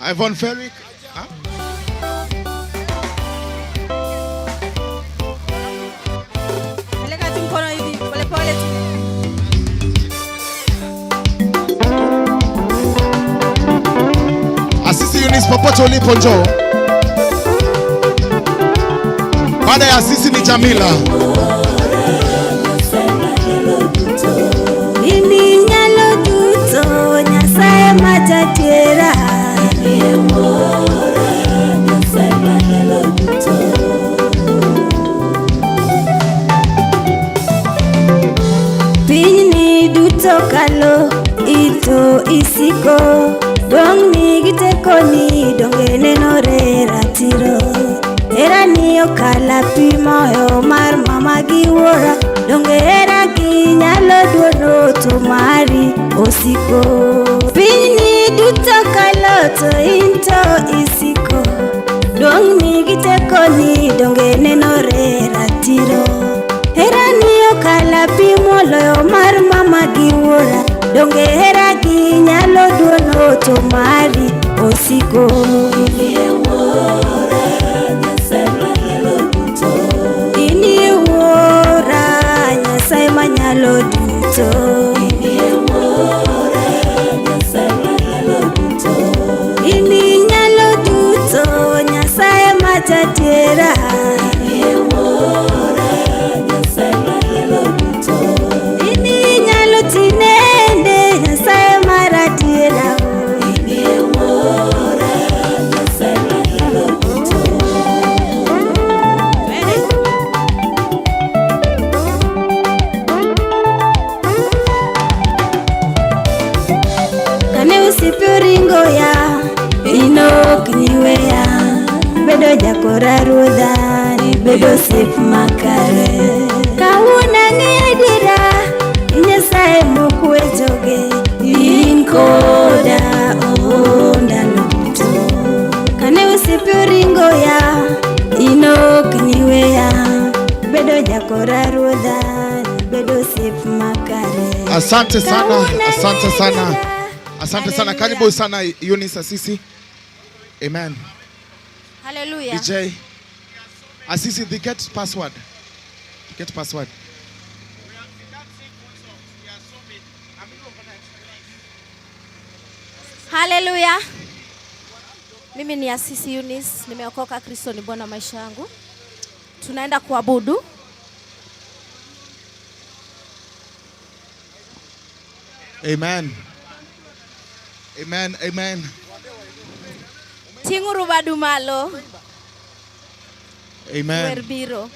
Ivon Ferrick. Huh? Peleka tu mkono hivi pole pole tu. Asisi Eunice, popote ulipo njoo. Baada ya Asisi ni Jamila. Ini nyalo duto Nyasaye ma jadiera. Pinyni duto kalo ito isiko duong'ni gi tekoni donge nenore ratiro. Herani okala pi moyo mar mama gi wuora donge heragi nyalo duono to mari osiko. Pinyni duto kalo to in to isiko duong'ni gi tekoni donge nenore ratiro. Herani okala pi moloyo mar mama gi wuora donge heragi nyalo duono to mari osiko. Inie wuora Nyasaye manyalo duto. Ini nyalo duto Nyasaye ma jadiera. Ini nyalo tinende Nyasaye mar adiera. Kane osiepe oringo ya, in ok niweya. Bedo jakora ruodha, nibedo osiep makare. Kawuono ang'eyo adiera, in Nyasaye mokwe joge, in koda oh ndalo duto. Kane osiepe oringo ya, in ok niweya. Bedo jakora ruodha, nibedo osiep makare. Asante sana, Kawuono asante ang'eyo sana. adiera, Asante sana. Karibu sana Eunice Asisi. Amen. Hallelujah. DJ. Asisi, the get password. Get password. Haleluya. Mimi ni Asisi Eunice, nimeokoka, Kristo ni Bwana maisha yangu. Tunaenda kuabudu. Amen. Amen. Amen. Ting'uru badu malo, Amen. wer biro.